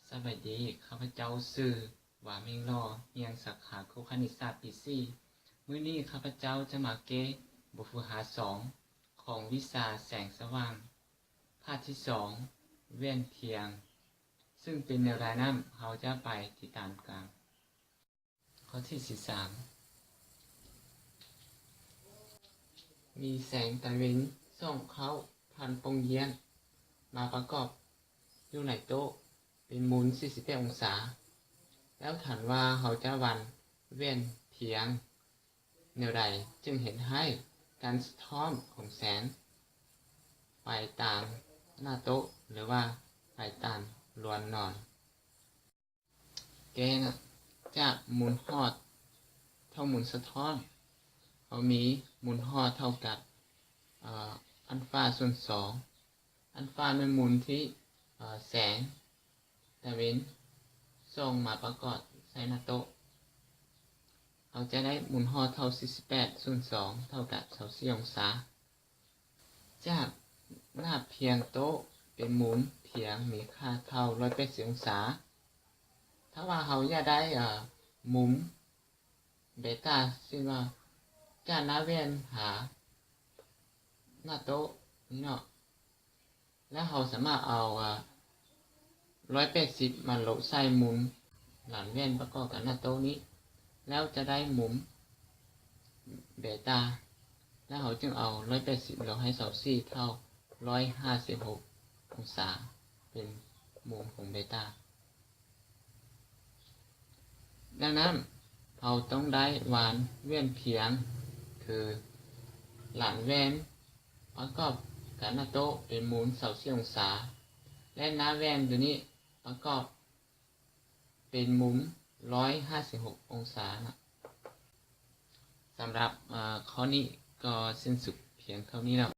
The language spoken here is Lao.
ສະບາຍດີ, ຂ້າພະເຈົ້າຊື່ ວາ ເມັງຫຼໍ່, ຮຽນສາຂາຄູຄະນິດສາດປີສີ່. ມື້ນີ້ຂ້າພະເຈົ້າຈະມາແກ້ບົດຝຶກຫັດສອງຂອງວິຊາແສງສະຫວ່າງ ພາກທີສອງ ແວ່ນພຽງ. ຊຶ່ງເປັນແນວໃດນັ້ນ ເຮົາຈະໄປຕິດຕາມກັນ. ຂໍ້ທີສິບສາມ ມີແສງຕາເວັນສ່ອງເຂົ້າຜ່ານປ່ອງຢ້ຽນ ມາປະກອບຢູ່ໃນໂຕະເປັນມຸມສີ່ສິບແປດອົງສາ. ແລ້ວຖາມວ່າເຮົາຈະວັນແວ່ນພຽງແນວໃດ ຈຶ່ງເຮັດໃຫ້ການສະທ້ອນຂອງແສງໄປຕາມໜ້າໂຕະ ຫຼືວ່າໄປຕາມລວນນອນ. ແກ້ນະ ຈາກມູນຮອດເທົ່າມູນສະທ້ອນ ເຮົາມີມູນຮອດເທົ່າກັບ ເອີ ອັນຟາສ່ວນສອງ. ອັນຟາແມ່ນມູນທີ່ ເອີ ແສງຕາເວັນສ່ອງມາປະກອບໃສ່ໜ້າໂຕະ. ເຮົາຈະໄດ້ມູນຮອດເທົ່າສີ່ສິບແປດສ່ວນສອງ ເທົ່າກັບຊາວສີ່ອົງສາ. ຈາກໜ້າພຽງໂຕະເປັນມຸມພຽງມີຄ່າເທົ່າຮ້ອຍແປດສິບອົງສາ. ຖ້າວ່າເຮົາຢາກໄດ້ ເອີ ມຸມເບຕາ ເຊັ່ນວ່າ ຈາກໜ້າແວ່ນຫາໜ້າໂຕະນີ້ເນາະ, ແລ້ວເຮົາສາມາດເອົາ ເອີ ຮ້ອຍແປດສິບມາລົບໃສ່ມຸມຫຼັງແວ່ນປະກອບກັບໜ້າໂຕະນີ້ ແລ້ວຈະໄດ້ມຸມເບຕາ. ແລ້ວເຮົາຈຶ່ງເອົາຮ້ອຍແປດສິບລົບໃຫ້ຊາວສີ່ເທົ່າຮ້ອຍຫ້າສິບຫົກອົງສາ ເປັນມຸມຂອງເບຕາ. ດັ່ງນັ້ນ ເຮົາຕ້ອງໄດ້ວັນແວ່ນພຽງ ຄືຫຼັງແວ່ນປະກອບກັບໜ້າໂຕະເປັນມຸມຊາວສີ່ອົງສາ ແລະ ໜ້າແວ່ນໂຕນີ້ປະກອບເປັນມຸມຮ້ອຍຫ້າສິບຫົກອົງສານະ. ສຳລັບ ເອີ ຂໍ້ນີ້ກໍສິ້ນສຸດພຽງເທົ່ານີ້ແລ້ວ.